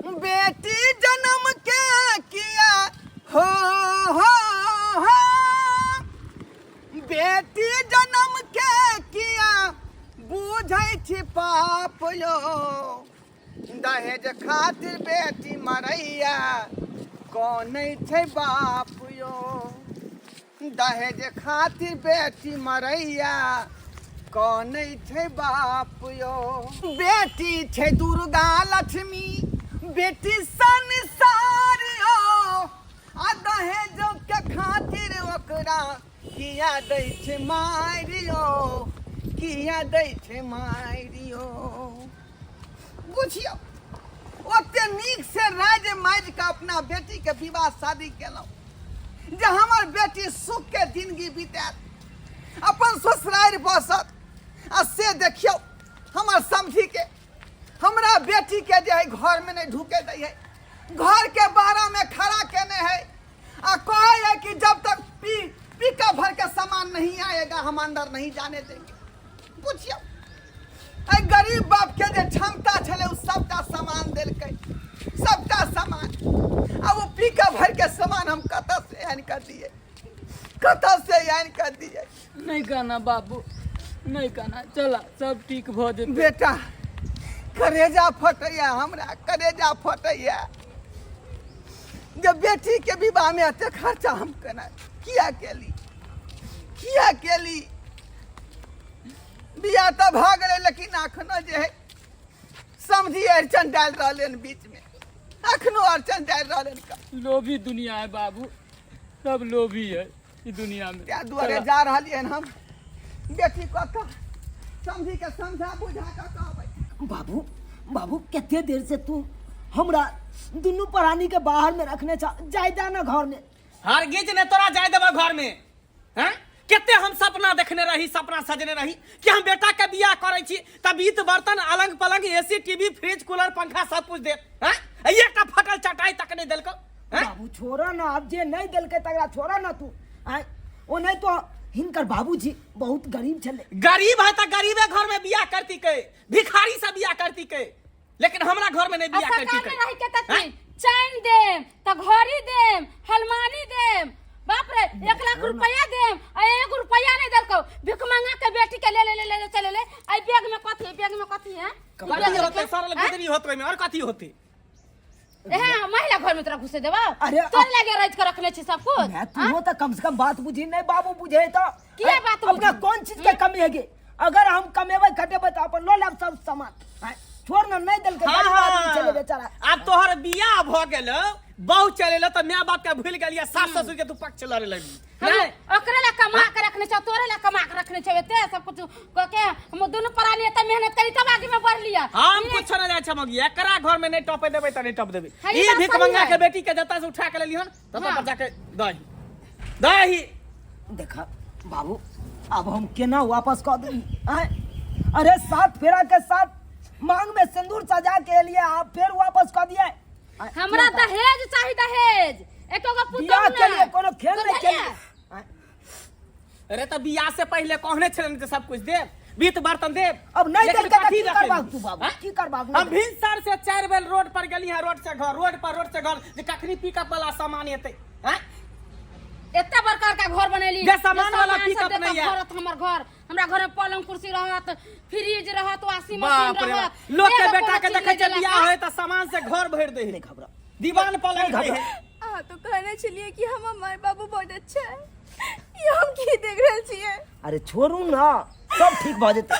बेटी जन्म के किया हो हो हो बेटी जन्म के किया बुझै छी पाप यो दहेज खातिर बेटी मरैया कौन छै बाप यो दहेज खातिर बेटी मरैया कनै छै बाप यो बेटी छै दुर्गा लक्ष्मी बेटी संसार यो आ दहेज के खातिर ओकरा किया दै छै मारियो किया दै छै मारियो। बुझियौ ओते नीक से राज माजि के अपना बेटी के विवाह शादी केलहुँ जे हमर बेटी सुख के जिंदगी बितायत, अपन ससुरारि बसत, आ से देखियौ हमर समझी के हमरा बेटी के जे है घर में नहीं ढुके दै है, घर के बारा में खड़ा केने है आ कहे है कि जब तक पी पीका भर के सामान नहीं आएगा हम अंदर नहीं जाने देंगे। बुझियौ एहि गरीब बाप के जे क्षमता छलै ओ सबटा सामान देलकै, सबटा सामान, आ ओ पीका भर के सामान हम कतऽ से आनि कऽ दियै, कतऽ से आनि कऽ दियै। नहीं कहना बाबू, नहीं कहना, चला सब ठीक भऽ जेतै। बेटा करेजा फटैया हमरा, करेजा फटैया जे बेटी के विवाह में एते खर्चा हम केना किया केली, किया केली। बियाह तऽ भऽ गेलै लेकिन अखनो जे है समझी अड़चन डालि रहलै हन बीच में, अखनो अड़चन डालि रहलै हन। लोभी दुनिया है बाबू, सब लोभी है ई दुनिया में। ताहि दुआरे जा रहलियै हन हम बेटी कतऽ समझी के समझा बुझा कऽ कहबै। बाबू, बाबू कते देर से तू हमरा दुनू प्राणी के बाहर में रखने छा, जाय दा ना घर में। हरगिज ने तोरा जाय देबा घर में। हैं कते हम सपना देखने रही, सपना सजने रही कि हम बेटा के बियाह करै छी त बीत बर्तन अलंग पलंग एसी टीवी फ्रिज कूलर पंखा सब कुछ देत। हैं एकटा फटल चटाई तक नहीं देलको। हैं? बाबू छोड़ा ना, अब जे नहीं देलकै तकरा छोड़ा ना तू। आय ओ नहीं तो हिनकर बाबूजी बहुत गरीब छले। गरीब है त गरीबे घर में बियाह करती के, भिखारी से बियाह करती के, लेकिन हमरा घर में नहीं बियाह अच्छा, करती सरकार के। में रही के त हैं? चैन देम त घड़ी देम हलमानी देम, बाप रे 1 लाख रुपया देम, आ 1 रुपया नहीं देलको। भीख मंगा के बेटी के ले ले ले ले चले ले। आई बैग में कथी है, बैग में कथी है? कथी होते सरल हैं? गुदरी होते में और कथी होते? एहे महिला घर में तोरा घुसे देबा? अरे, तोर लगे राज के रखने छी सब कुछ। मैं तू हो त कम से कम बात बुझी नहीं बाबू बुझे तो। किया अरे, बात अपना बुझी? कौन चीज के कमी है गे? अगर हम कमेबै खटेबै त अपन ल लेब सब सामान। हाँ, छोड़ ना, नहीं देलकै, हाँ, गरीब आदमी हाँ। छलै बेचारा। आब तोहर बियाह भ गेल, बहू चले त my बाप के भूल गेलियै, सास ससुर के तू पक्ष लड़े लगली। हम नहीं। ओकरे ला कमा के रखने छौ, तोरे ला कमा के रखने छौ, एते सब कुछ क के हम दुनू प्राणी एते मेहनत करी तब आगे में बढ़ लिया। हम कुछ न जाय छमगिया, एकरा घर में नहीं टपे देबै त नहीं टप देबै। हाँ, ई ई बात भीख सही मंगा है। के बेटी के जतऽ से उठा के लेलिहन ततऽ हाँ। पर जाके दही दही। देखा बाबू, अब हम केना वापस कऽ दी? आँय? अरे 7 फेरा के साथ मांग में सिंदूर सजा के लिए आप फिर वापस कऽ दिए। आँय, हमरा की होता? दहेज चाही, दहेज। एको गो पुतोहु बियाह के लिए नहि। कोनो खेल नहीं बुझलियै? खेलिए। आँय? अरे त बियाह से पहले कहने छलन जे सब कुछ देब, बीत बर्तन देब। अब नहीं लेकिन देलकै त कथी की रखै? करबाक तू बाबू? आँय? की करबाक? हम भिनसर से 4 बेर रोड पर गेली हँ, रोड से घर, रोड पर, रोड से घर, जे कखनी पिकअप वाला सामान एतै। आँय? एते बड़का बड़का घर बनेली। जे सामान जे वाला सामान पिकअप सब देतौ नहीं है। घर होत हमर घर। हमरा घर में पलंग कुर्सी रहत, फ्रिज रहत, वॉशिंग मशीन बाप रे रहत। बाप। लोग के एगो बेटा कोनो के चीज देखै नहीं छै देलक। बियाह होय त सामान से घर भरि दै है। नहीं घबरा। दीवान पलंग नहीं दै है। घबरा। अहाँ तो कहने छलिए कि हमर माय बाबू बहुत अच्छा है, ये हम की देख रहल छियै? अरे छोड़ू ना, सब ठीक भ जेतै।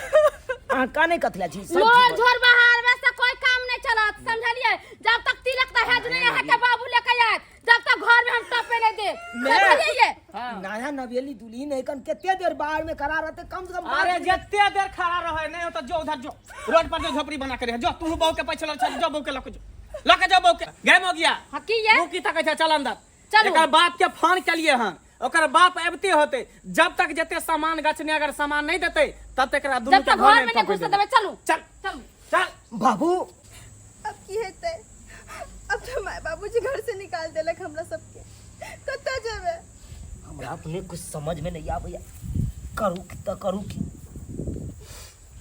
अहाँ काने कथला छी? सब ठीक लोर भऽ जेतै। झोर बहार में से कोई काम नहीं चलत, समझलिए? जब तक तिलक दहेज नहीं अहाँ के बाबू लेके आयत, जब तक घर में हम टपे नहीं दे, समझलिए? हाँ। नया नवेली दुल्हन है, कन कते देर बाहर में खड़ा रहते, कम से कम अरे बात जते देर खड़ा रहे नहीं हो तो जो उधर जो रोड पर जो झोपड़ी बना के रहे, जो तू बहू के पैसे लग जो बहू के लक जो लक जो बहू के गए हो गया। हाँ, की ये? तू की तकै छै? चल अंदर। चलू। एकर बाप के फोन केलिए हन, ओकर बाप आबिते होते, जब तक जते सामान गछने अगर सामान नहीं देते तब तक एकरा दुनू जब के तक घर घर में में नहीं टपे घुसे देबै। देबै। चलू। चल। चलू। चल। बाबू। अब की हेतै? अब तो my बाबूजी घर से निकाल देलक हमरा सबके, कतऽ जेबै? हमरा अपने कुछ समझ में नहीं आबैया, करू की त करू की।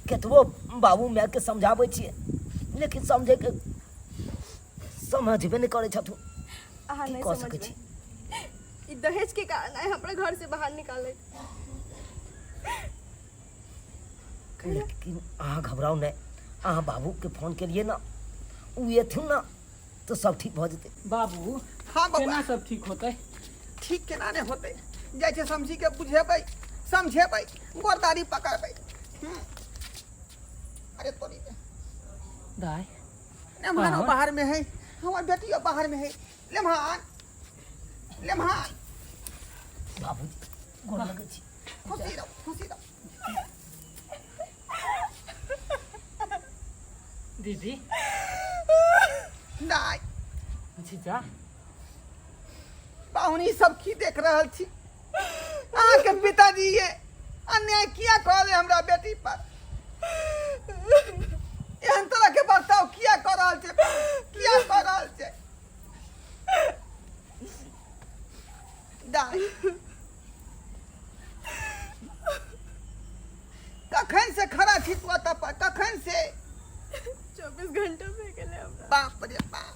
केतबो बाबू my के समझाबै छियै लेकिन समझे के समझबे नहि करै छथुन। अहाँ की नहि कऽ सकै समझबै छी? ई दहेज के कारण आइ हमरा घर से बाहर निकालै। लेकिन अहाँ घबराउ नहि, अहाँ बाबूके फोन केलियै ने, ओ एथुन ने तऽ सब ठीक भऽ जेतै। बाबू हाँ बबुआ। केना सब ठीक होतै? ठीक केना नहि होतै, जाइ छै समझी के बुझेबै समझेबै, गोरदारी पकड़बै। अरे तोरी के। दाय लेमहानो हाँ। बाहर में है, हमार बेटियो बाहर में है। लेमहान लेमहान। बाबूजी गोर लगै छी। खुशी रहो खुशी रहो। दीदी दाय जीजा पाहुनी सब की देख रहल छी? अहाँके पिताजी ये अन्याय किया कऽ रहल हमरा बेटी पर? एहन तरह के बर्ताव किया कऽ रहल छै, किया कऽ रहल छै? दाय कखन से खड़ा छी तू एतऽ पर, कखन से? 24 घंटा भए गेलै हमरा। बाप रे बाप,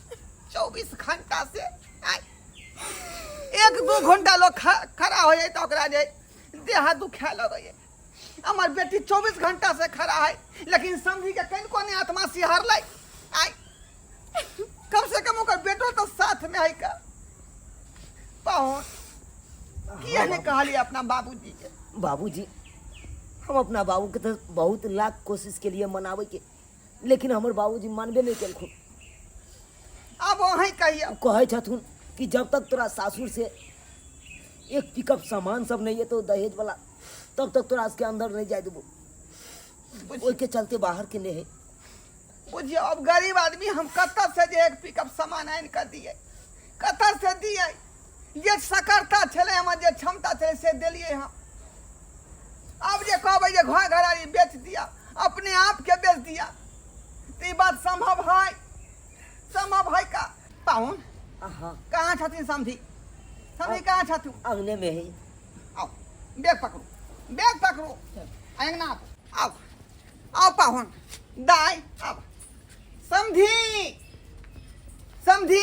24 घंटा से? आय 1-2 घंटा लोग खड़ा हो जाए तो ओकरा जे देह हाथ दुखाए लगैए। हमर बेटी 24 घंटा से खड़ा है, लेकिन समझी के कनिको नहीं आत्मा सिहरलै। आय कम से कम ओकर बेटो तो साथ में है का। पाहुन किया नहीं कहलिए अपना बाबूजी के? बाबूजी हम अपना बाबूके तऽ बहुत लाख कोशिश केलिए मनाबैके, लेकिन हमर बाबूजी मानबे नहि केलखुन। आब अहीं कहियौ। ओ कहै छथुन कि जब तक तोरा सासुर से एक पिकअप सामान सब नहीं एतौ दहेज वाला, तब तक तोरा सबके अंदर नहीं जाय देबो। ओहिके चलते बाहर के नहीं है। बुझियौ अब गरीब आदमी हम कतऽ से जे एक पिकअप सामान आनि कऽ दियै, कतऽ से दियै? जे सकरता छलै हमर, जे क्षमता छलै से देलियै हम। आब जे कहबै जे घर घरारी बेच दिअ, अपने आपके बेच दिअ, तऽ ई बात सम्भव है? सम्भव है का? पाहुन हाँ। कहाँ छथिन समधी? समधी कहाँ छथिन? अंगने में है। आओ बैग पकड़ू, बैग पकड़ू, अंगना आबू। आओ आओ पाहुन दाय आओ। समधी समधी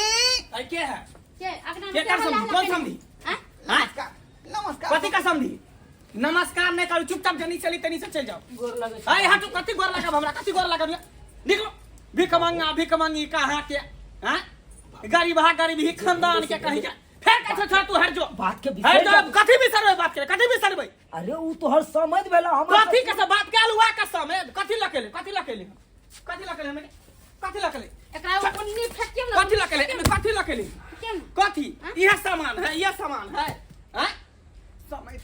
अरे के है? के अगना में के कर के समधी? हल्ला कौन केने? समधी? हाँ? हाँ? नमस्कार नमस्कार। कथी का समधी? नमस्कार नहीं करू, चुपचाप जनी चली तनी से चल जाओ। गोर लगै छी। अरे हटू, कथी गोर लगब हमरा, कथी गोर लगब? निकलो। भीख मांगा भीख मांगी कहाँ के? हाँ गरीब हा गरीब ही खानदान के कहीं के। फेर कथी छा तू हट जो। बात के हट बिसरि जो, जा। कथी बिसरबै बात के, कथी बिसरबै? अरे उ तोहर समझ भेला हमर। कथी के सब बात के अलुआ के समय कथी लकेले, कथी लकेले, कथी लकेले हमें, कथी लकेले? एकरा उन्नी फेकियौ ना। कथी लकेले एमे, कथी लकेले? फेकियौ ना। कथी? यह सामान है, यह सामान है। हैं? समझ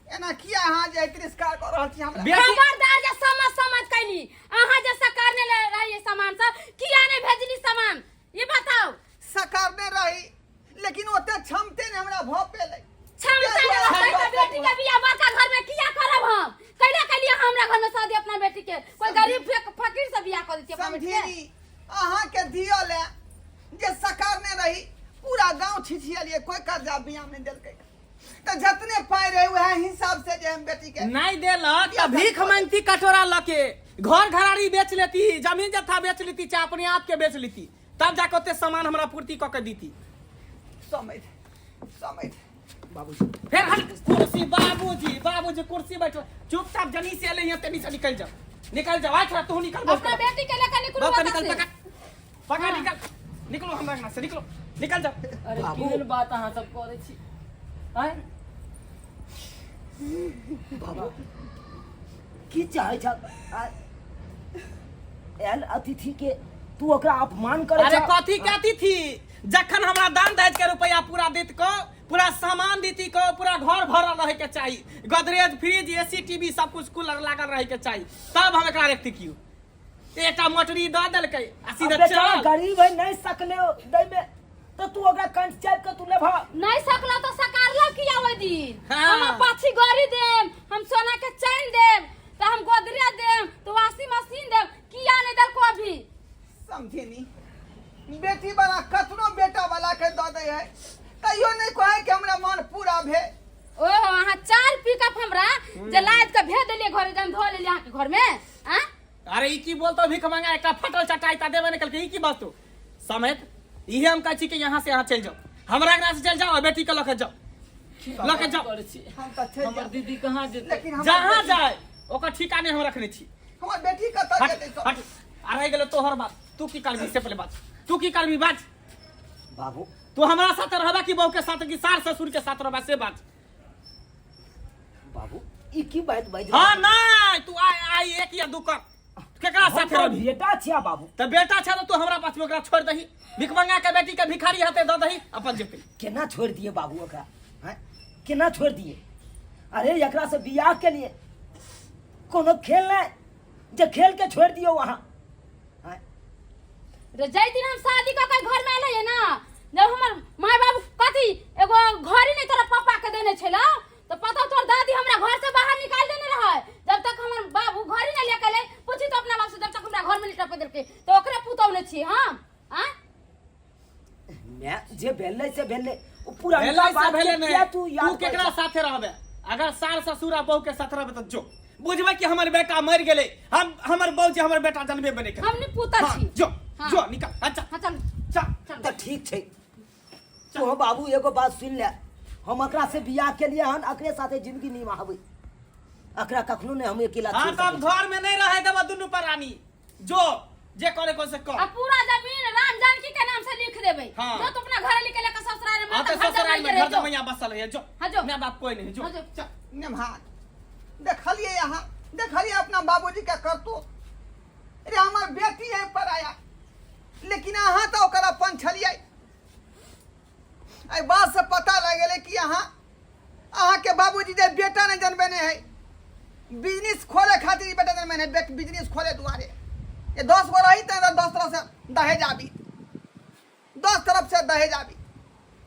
एना किया अहाँ जे तिरस्कार कऽ रहल छी हमरा? बेटी खबरदार जे समझ समझ कैली। अहाँ जे सकारने रहियै सामान सब, किया नहीं भेजली सामान ये बताओ? सकारने रही, लेकिन ओते क्षमते ने हमरा भऽ पेलै। क्षमता नहीं रहतै तऽ बेटी के बियाह बड़का घर में किया करब हम? कैला कैलियै हमरा घर में शादी अपना बेटी के? कोई गरीब फकीर से बियाह कर देतियै अपना बेटी के? समझी अहाँ के दियल है जे सकारने रही, पूरा गांव छिछियलियै, कोई कर्जा बियाह नहीं देलकै, तऽ जतने पाइ रहे वएह हिसाब से जे हम बेटी के नहीं देलक तऽ भीख मांगती कटोरा लके, घर घरारी बेच लेती, जमीन जथा बेच लेती, चाहे अपने आप के बेच लेती, तब जाके ओते सामान हमरा पूर्ति कऽ के दीती। समझ समझ बाबूजी फिर हट कुर्सी, बाबूजी बाबूजी कुर्सी बैठो, चुपचाप जनी से एले यहाँ तनी से निकल जाओ, निकल जाओ। आज तू निकल, अपना बेटी के लेकर निकलू बहुत एतऽ निकल, से। पकड़ पकड़। हाँ। निकल निकलो हमरा अंगना से, निकलो निकल जाओ। अरे केहन बात अहाँ सब करै छी? आँय बाबू की चाहै छ? आयल अतिथि के तू ओकरा अपमान करै अरे छ? कथी के अतिथि? जखन हमरा दान दहेज के रुपया पूरा देत को, पूरा सामान देती को, पूरा घर भरल रहे के चाही, गोदरेज फ्रिज एसी टीवी सब कुछ कूलर लागल रहे के चाही, तब हम एकरा रखती। क्यों एकटा मोटरी दऽ देलकै आ अब सीधे बेचारा चल। गरीब है, नहीं सकले दै में तो तू ओकरा कंठ चाप के तू लेभा। नहीं सकला तो सकारला किया ओहि दिन? हाँ। हम पाछी गड़ी देम, हम सोना के चैन देम, तो हम गोदरेज देम, तो वॉशिंग मशीन देम, किया नहीं देलको अभी? समझिनी बेटी वाला कतनो बेटा वाला के दऽ दै है तैयो नहीं कहे कि हमरा मन पूरा भेल। ओहो अहाँ 4 पिकअप हमरा जे लाद के भेज देलियै घरे, जब धो लेलियै अहाँके घर में। आँ अरे ई की बोलतो भीख मांगा, एकटा फटल चटाई ता देबे नहीं कलकै, ई की वस्तु समेत इहे हम कहै छी कि यहाँ से यहाँ चलि जाओ, हमरा अंगना से चलि जाओ आ बेटी के लऽ के जाओ, लऽ के जाओ। करै छी। हम तऽ चलि हमर जायब। दीदी कहाँ जेतै? लेकिन हमर जहाँ बेटी- जाए ओकर ठीका नहि हम रखने छी। हमर बेटी कतऽ हट जेतै सब? हट। आ रहि गेलै तोहर बात, तू की करबी से पहिले बात, तू की करबी बात। बाबू तू हमरा साथ रहबा कि बहू के साथ कि सार ससुर के साथ रहबा से बात। बाबू ई की बात बाजि हाँ नहीं, तू आइ आइ एक या दू कर, केकरा हम साथे तो रहबी? बेटा छिया बाबू। तऽ बेटा छै तऽ तू हमरा पास ओकरा छोड़ि दही, भिखमंगा के बेटी के भिखारी हेतै दऽ दही अपन जेतै। केना छोड़ि दिए बाबू ओकरा, हैं केना छोड़ि दिए? अरे एकरा से बियाह के लिए कोनो खेल नहीं जे खेल के छोड़ दियो वहाँ, हैं? रे जाहि दिन हम शादी कऽ के घर में एलियै ना, जब हमर माय बाबू कथी एगो घड़ी नहीं तोरा पापा के देने छलौ, तो पता तोर दादी हमरा घर से बाहर निकाल देने रहे। जब तक हमर बाबू घड़ी नहीं लेके एलै, पूछी तो अपना बाप से, जब तक हमरा घर में नहीं टपे देलकै तो ओकरे पुतौह ने छी हम। आँय मैं जे भेलै से भेलै, ओ पूरा भेलै से भेलै किया नहीं, तू याद तू केकरा साथे रहबे? अगर सार ससुर आ बहू के साथ रहबे तऽ जो बुझबै कि हमर बेटा मरि गेलै, हम हमर बहू जे हमर बेटा जनबे बने के। हम नहीं पुतल हाँ, छी। जो हाँ। जो निकल। अच्छा हाँ चल चल। तऽ ठीक छै तो बाबू, एगो बात सुन ले, हम एकरा से बियाह के लिए हन एकरे साथे जिंदगी निभाबै, एकरा कखनो नहीं हम अकेला हाँ छोड़ तो हम सकै छी। घर में नहीं रहे देबा दुनू प्राणी, जो जे करे को से कर। आ पूरा जमीन राम जानकी के नाम से लिख देबै। हाँ। जो तू अपना घर लिख लेके ससुराल में हाँ तो तो घर ससुराल में जमाई घर रह जो। जमैया बसल है जो। हाँ जो। माय बाप कोई नहीं जो। हाँ जो। चल, नेमहान देखलिए यहाँ, देखलिए अपना बाबूजी के करतूत। अरे हमर बेटी है पराया, लेकिन अहाँ तो ओकर अपन छलियै। एहि बात से पता लग गेलै कि अहाँके बाबूजी जे बेटा नहि जनबेने है, बिजनेस खोले खातिर ई बेटा जनबेने है, बिजनेस खोले दुआरे। ये 10 गो रही तऽ 10 तरफ से दहेज आबी, 10 तरफ से दहेज आबी,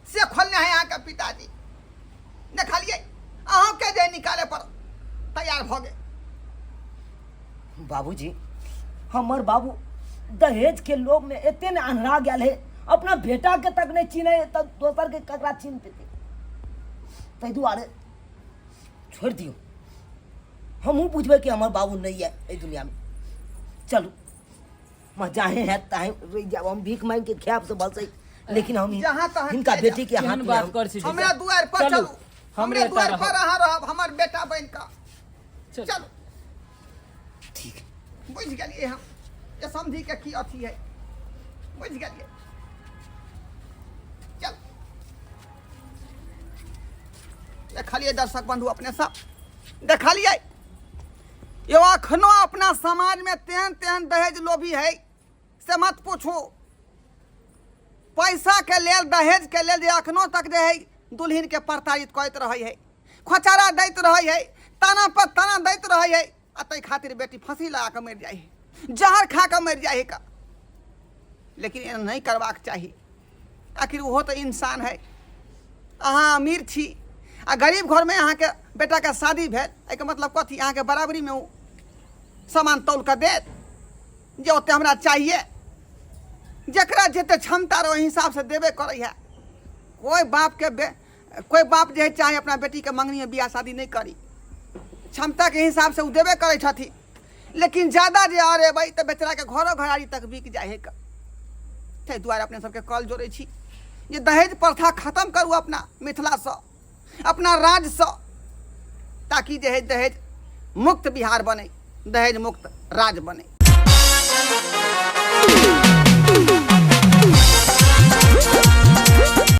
से खोलने है अहाँके पिताजी। देखलिए अहाँके जे निकाले पर तैयार भऽ गेल। बाबूजी हमर बाबू दहेज के लोभ में एते ने अन्हरा गेल है, अपना बेटा के तक नहीं चिन्है है, तब दोसर के ककरा चिन्ह पेतै? ताहि दुआरे छोड़ि दियौ, हमहूँ बुझबै कि हमर बाबू नहीं है एहि दुनिया में। चलू म जाहे है ताहे रहि जायब, हम भीख मांगि के खायब से भलसै, लेकिन हम जहाँ तहाँ हिनका चलि बेटी के हाथ केहन में बात हम कर छी? हमरा दुआर पर चलू, चलू, हमरे हमरे दुआर एतऽ पर रहब। अहाँ रहब हमर बेटा बनि कऽ। चलू। चलू। ठीक बुझि गेलियै हम जे समझी के की अथी है, बुझि गेलियै। चल देखलियै दर्शक बंधु अपने सब देखलियै, यो अखनो अपना समाज में तेहन तेहन दहेज लोभी है से मत पूछू। पैसा के लेल दहेज के लेल जे अखनो तक जे है दुल्हन के प्रताड़ित करैत रहै है, खोचारा दैत रहै है, ताना पर ताना दैत रहै है, आ ताहि खातिर बेटी फांसी लगा कऽ मरि जाइ है, जहर खा कऽ मरि जाइ है का। लेकिन एना नहि करबाक चाही, आखिर ओहो तऽ इंसान है। अहाँ अमीर छी आ गरीब घरमे अहाँके बेटाके शादी भेल, एहिके मतलब कथी? अहाँके बराबरीमे ओ सामान तौल कऽ देत जे ओते हमरा चाहिए। जकरा जते क्षमता रहे ओहि हिसाबसँ देबे करै है। कोइ बापके बे कोइ बाप जे है चाहे अपना बेटीके मंगनीमे बियाह शादी नहि करी, क्षमताके हिसाबसँ ओ देबे करै छथिन। लेकिन ज्यादा जे अरेबै तऽ बेचाराके घरो घरारी तक बिक जाइ है। ताहि दुआरे अपने सबके कल जोड़ै छी जे दहेज प्रथा खत्म करू अपना मिथिलासँ, अपना राज्यसँ, ताकि जे है दहेज मुक्त बिहार बने, दहेज मुक्त राज्य बने।